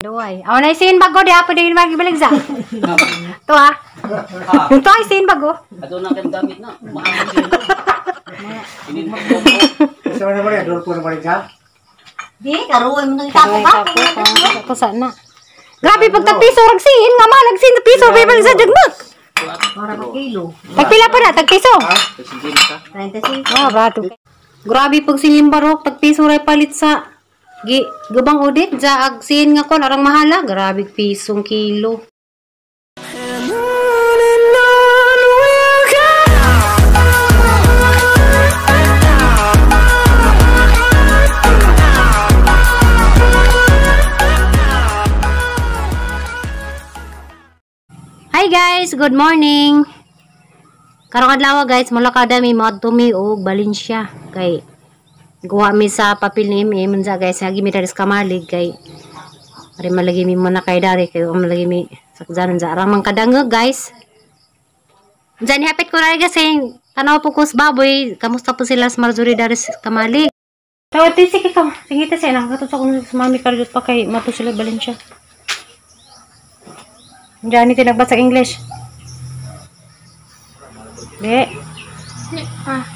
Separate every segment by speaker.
Speaker 1: Duay. Aw na isin bago di apo din magibalig sa. To ha. To ay sin bago.
Speaker 2: Ato na kang gamit na. Maamon siya. Inin mo.
Speaker 3: Sa mana ba dol po na balik sa?
Speaker 4: Di karuan mo nang tapo ka.
Speaker 1: To sana. Grabe pag tag piso rag siin nga malag sin piso bibalik sa jagmak.
Speaker 4: Ora ka kilo.
Speaker 1: Tagpila pa na tag piso.
Speaker 4: 35.
Speaker 1: Ah, bato. Grabe pag silimbarok tag piso ray palit sa gi gubang udit ja ag siin nga kon arang mahala grabe pisong kilo. Hi guys, good morning. Karong adlaw guys, mula kada mi moadto mi og Valencia kay guwa mi sa papel ni MM unsa guys, hagi mi diri sa kamalig kay ari malagi mi muna kay dari kay malagi mi sakjanan sa arang man kadangog guys. Unsa ni hapit ko ra guys, tanaw po ko sa baboy, kamusta po sila sa Marjorie dari sa kamalig. Tawad din sige ka, singita siya nang kato sa kuno sa mami karjot pa kay mato sila Valencia. Diyan ni tinagbasa English. Be.
Speaker 5: Ah.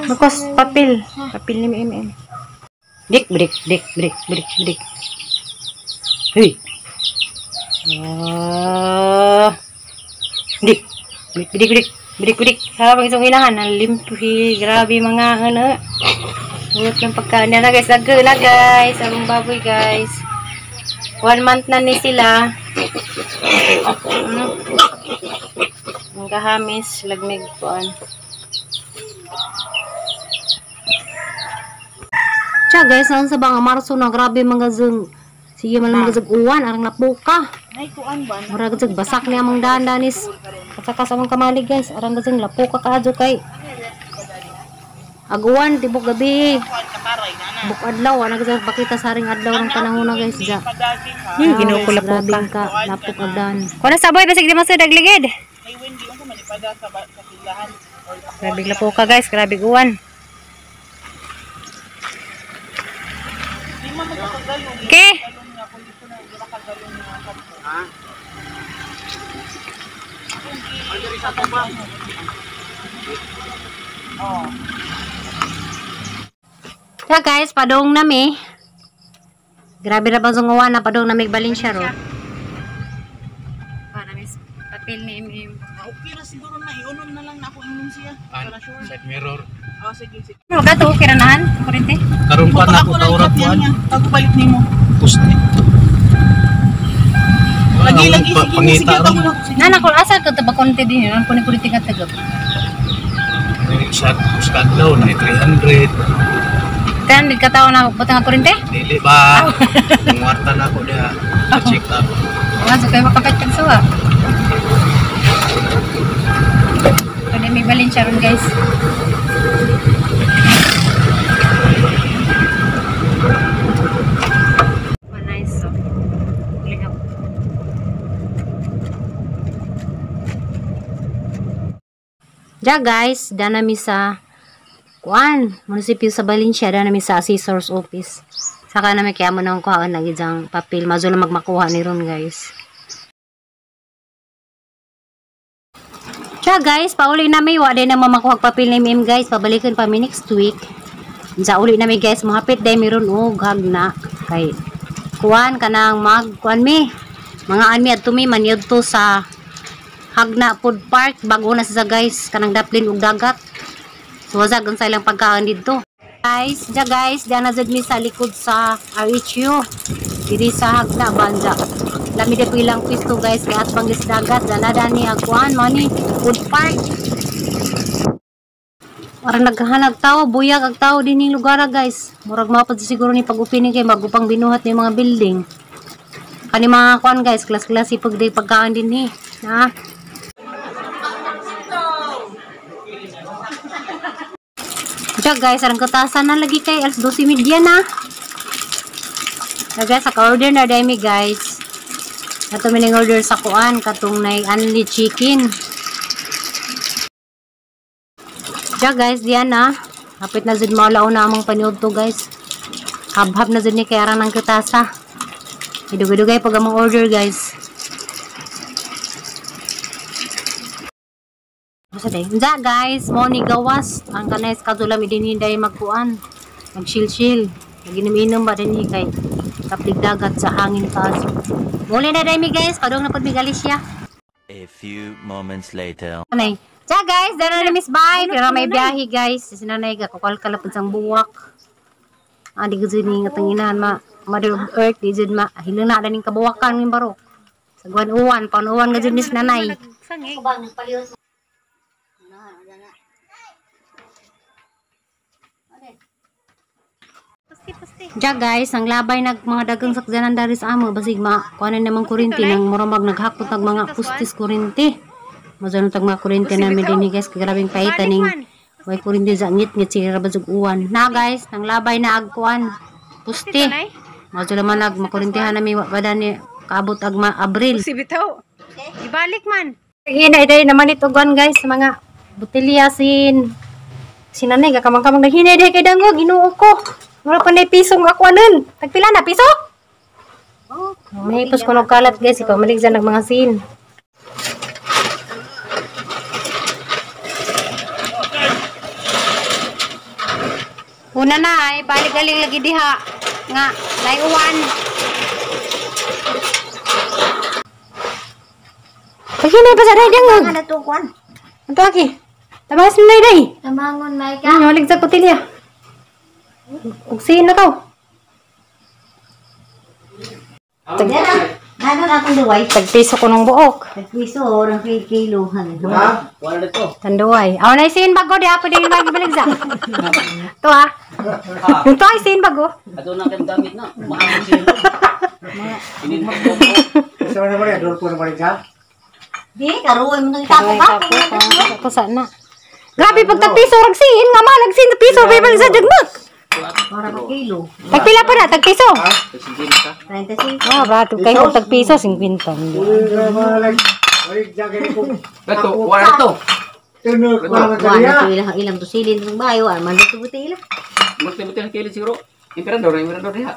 Speaker 1: Because papel, papel ni MM. Dik dik dik dik dik dik. Hey. Ah. Dik. Dik dik dik dik dik. Sarap ang isang inahan, ang limpi, grabe mga ano. Ulot ng pagkain na guys, nagula guys, ang baboy guys. 1 month na ni sila. Ang kahamis, lagmig kuan. Tiya guys, naan sa bang Marso na grabe mga zeng. Sige man mga zeng uwan, arang lapuka.
Speaker 5: Ay kuan ba?
Speaker 1: Murag zeng basak niya among daan-danis. At saka sa among kamalig guys, arang zeng lapuka kaadyo kay. Aguan tibok gabi. Buk adlaw, ana guys pakita sa ring adlaw ng panahon na guys ja.
Speaker 5: Ginoo ko lapuka.
Speaker 1: Ka, lapok agdan. Kuno sa boy basig di masud agligid. Grabe lapuka guys, grabe uwan. Okay. Ya guys, padong nami. Grabe ra ba uwan na padong nami Valencia ro. Pa nami papel ni MM.
Speaker 5: Okay ra siguro na iunon na lang na ako inon siya. Para sure.
Speaker 6: Side mirror.
Speaker 5: Oh, sige sige.
Speaker 1: Ano ka to okay ra nahan? Kurente.
Speaker 6: Karon pa na ako tawrat
Speaker 5: kuan. Pagbalik nimo.
Speaker 6: Pusti.
Speaker 5: Lagi lagi sige sige tawag na.
Speaker 1: Nana ko asa ka to ba kurente din ang kunin kurente ka tagap.
Speaker 6: Sa kadlaw na 300.
Speaker 1: Tan di ka tawo na butang kurente?
Speaker 6: Dili ba? Ngwarta na ako diha. Check up.
Speaker 1: Wa so kay makapit kag suwa. Pwede may Valencia ron guys. Oh, nice. So, ligaw. Ja guys, dana mi sa kuan, munisipyo sa Valencia, dana mi sa assessor's office. Saka na mi kaya mo nang kuhaan lagi diyang papel, mazo na magmakuha ni ron guys. Ja guys, pauli na mi, wa din na mamakuha papel ni MM guys, pabalikan pa mi next week. Sa uli na mi guys, mohapit day mi ron og hagna kay kuan kanang mag kuan mi. Mga an mi adto mi maniudto sa Hagna Food Park, bago na siya guys, kanang daplin og dagat. So wazag ang sa ilang pagkaon didto. Guys, ja guys, diyan na jud mi sa likod sa RHU. Diri sa Hagna banja. Lami di po ilang pisto guys, kay atbang gis dagat, dana dani ang kuan mani food park. Parang naghahanag tao, buyag ang tao dinhi lugar guys. Murag mapad siguro ni pag-upinin kay magupang binuhat ni mga building. Kani mga kuan guys, klas-klase pag day pagkaon dinhi. Na. Ja guys, arang katasan na lagi kay alas 12:30 na. Ja guys, naka-order na dami guys. Ato mi order sa kuan katong nay only chicken. Ja guys, diyan na. Hapit na jud maulaw na among paniudto guys. Habhab na jud ni kay arang ng kitasa. Idugay-dugay pag among order guys. Basta day. Unsa guys, mo ni gawas ang kanay schedule mi dinhi day magkuan. Mag-chill-chill. Naginom-inom ba dinhi kay kaplig dagat sa hangin taas. Muli na day mi guys, padung na pud mi Galicia.
Speaker 7: A few moments later.
Speaker 1: Anay. Sa guys, dara na miss bye. Pero may biyahe guys. Si nanay ga kukalkal pud sang buwak. Ah, di gud ni nga tanginahan ma Mother of Earth di jud ma hilong na daning kabuwakan ng barok. Sa guwan-uwan, panuwan ga jud ni si nanay. Ja guys, ang labay nag mga dagang sakyanan dari sa amo basig ma kuanan namang kurinti nang murag naghakot nag mga pustis kurinti. Mazano tag mga kurinti namin dinhi guys, kay grabing paita ning way kurinti sa ngit-ngit sige ra basig uwan. Na guys, nang labay na ag kuan pusti. Mazano man nag makurintihan nami wa pa dani kaabot ag ma Abril.
Speaker 2: Si bitaw. Ibalik man.
Speaker 1: Hinay day naman ito guan guys, mga botelya sin sinanay gakamang-kamang naghinay day kay dangog Ginoo ko. Wala pa na pisong ako anon. Tagpila na piso? Oh, may ipos ko kalat guys, ipamalig sa mga sin. Una na ay balik-galing lagi diha nga layuan. Paghinay pa sa day dangog.
Speaker 4: Ano to kuan?
Speaker 1: Anto aki. Tabangas na day.
Speaker 4: Tamangon may ka.
Speaker 1: Ano, malig sa kutilya. Ugsiin na to.
Speaker 4: Dara. Nanon akong duway.
Speaker 1: Tagpiso ko ng buok.
Speaker 4: Tagpiso orang kilo han.
Speaker 3: Ha?
Speaker 6: Wala dito.
Speaker 1: Tanduay. Aw na isin bago di ako din magbalik sa. To ah. Ito ay sin bago.
Speaker 6: Ato na kang gamit na. Maamon siya. Inin mo.
Speaker 3: Isa na ba Adolfo na balik siya?
Speaker 4: Di karuoy mo nang tapo ka.
Speaker 1: Ito sana. Grabe pag tagpiso rag siin nga malag sin piso bibalik sa dagmak.
Speaker 4: Ora ka kilo.
Speaker 1: Tagpila pa na tagpiso.
Speaker 4: 35.
Speaker 1: Ah, bato kayo tagpiso 50.
Speaker 3: Uy, balik. Balik siya kaya ko.
Speaker 6: Dato, wala dito.
Speaker 3: Tunok pa man
Speaker 4: Kuan
Speaker 3: siya.
Speaker 4: to ilang ilang tusilin ng bayo, ah, man to butila.
Speaker 6: Multi-multi na kilo siguro. Emperador, emperador diha.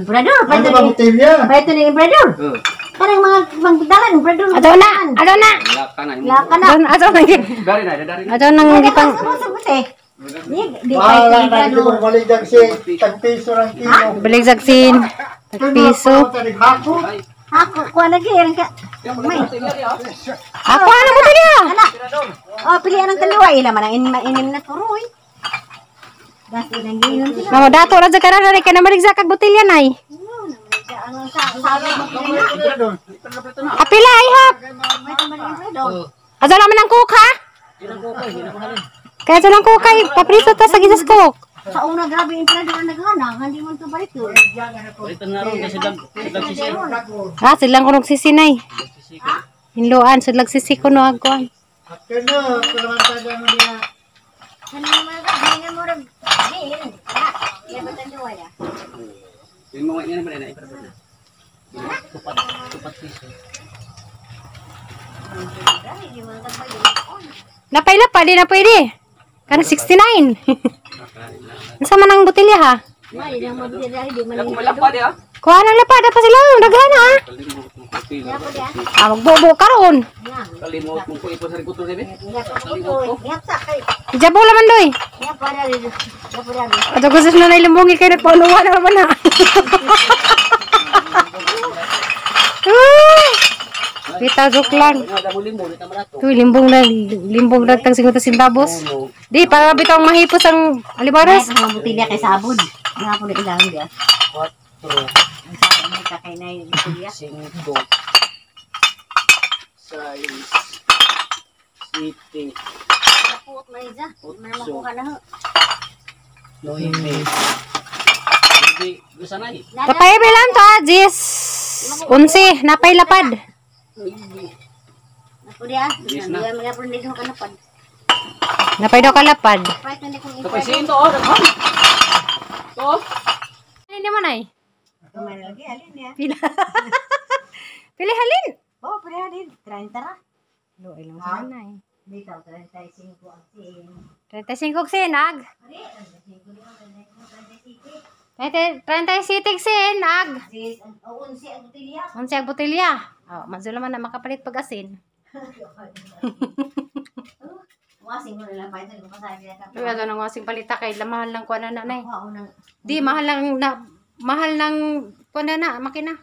Speaker 4: Emperador,
Speaker 3: Ano
Speaker 4: pa
Speaker 3: ba botelya?
Speaker 4: Pa ito ni emperador.
Speaker 6: Eh,
Speaker 4: Parang mga mangdalan emperador.
Speaker 1: Ato na, ato na.
Speaker 6: wala ka na.
Speaker 4: Laka na.
Speaker 1: Ato na.
Speaker 6: Dari na, dari na.
Speaker 1: Ato nang gipang
Speaker 4: Sa bute. Di di pa ito
Speaker 3: Bahala na
Speaker 4: emperador.
Speaker 3: ko balik siya kasi tagpiso ng kilo.
Speaker 1: balik sa sin. Tagpiso.
Speaker 3: Hako.
Speaker 4: Ako kuan lagi ang ka. May.
Speaker 1: Ako ano mo niya?
Speaker 4: Ana. Oh, pilihan ang taliwa ila man ang inim, inim na turoy. Das inang ginon sila.
Speaker 1: Mamo dato ra sa karon kay na balik sa kag botelya nay.
Speaker 4: Ang sa sabi mo pili na.
Speaker 1: Apila ay hap.
Speaker 4: May man emperador.
Speaker 1: Ato naman ang coke ha? Kaya ito lang coke ay paprito ta sa gisas coke.
Speaker 4: Sa una grabe emperador ang naghana, hindi man to balik yun.
Speaker 6: Balitan na ron kasi dag dag sisi.
Speaker 1: Ah, silang kunog sisinay. Hinluan, silang sisi kuno agkuan.
Speaker 3: Tunok, kulamantad mo niya.
Speaker 4: Ano man ka, di na mo rag. Di, ana. Iya ba taliwa ya?
Speaker 6: Yung mga ina naman na emperador na. Tupat, tupat piso.
Speaker 1: Napaila pa, di na pwede. Kanang 69. Unsa man ang botelya ha?
Speaker 4: Mali na mo di di man.
Speaker 6: Wala ko malapa di ah.
Speaker 1: Kuha nang lapad pa sila, daghan ha.
Speaker 6: Kalimot mo ko pilo.
Speaker 1: Ah, magbobo karon.
Speaker 6: Kalimot mo ko ipo sa riguto dibe.
Speaker 4: Ihap sa kay.
Speaker 1: Ijabo laman doy.
Speaker 4: Ihap para rin. Ihap para rin.
Speaker 1: Ato ko sa nanay lumbungi kay nagpaunuwa na naman ha. Ah! Bitaw joke lang.
Speaker 6: Nga damo limo ni tamarato.
Speaker 1: Tuy, limbong na, limbong na tang 50 centavos. Di, para bitaw mahipos ang alibaras.
Speaker 4: Ay, ang botelya kay sabon. Nga po na ilang dia.
Speaker 6: 4
Speaker 4: Ang sabon may kakay na yung botelya.
Speaker 6: 5 6 7
Speaker 4: Kapuot man isa. Man makuha na ho.
Speaker 6: 9. Hindi, gusto na eh.
Speaker 1: Kapay bilang to, ah, Jis. 11, napay lapad.
Speaker 4: Ako dia.
Speaker 6: Yes na.
Speaker 4: Hindi mga po dito ka napad.
Speaker 1: Napay daw kalapad.
Speaker 4: Pwede na kung
Speaker 6: Kapay siin to, oh, daghan. To.
Speaker 1: Ano naman ay?
Speaker 4: Kumalagi alin ya.
Speaker 1: Pila. Pila halin.
Speaker 4: Oh, pwede alin. 30 ra.
Speaker 1: Luoy lang sa nanay.
Speaker 4: Bitaw 35 ang sin.
Speaker 1: 35 sinag.
Speaker 4: Ari, 35 35.
Speaker 1: 37 sin ag.
Speaker 4: Sis, ang unsi ang botelya.
Speaker 1: Unsa ang botelya? Oh, manzo naman na makapalit pag asin.
Speaker 4: Wasing ko na lang pa ito. Kung kasabi na
Speaker 1: Uy, ato nang wasing palita kay mahal lang kuan na nanay.
Speaker 4: Ako nang
Speaker 1: Di mahal lang na mahal ng kuan na na makina.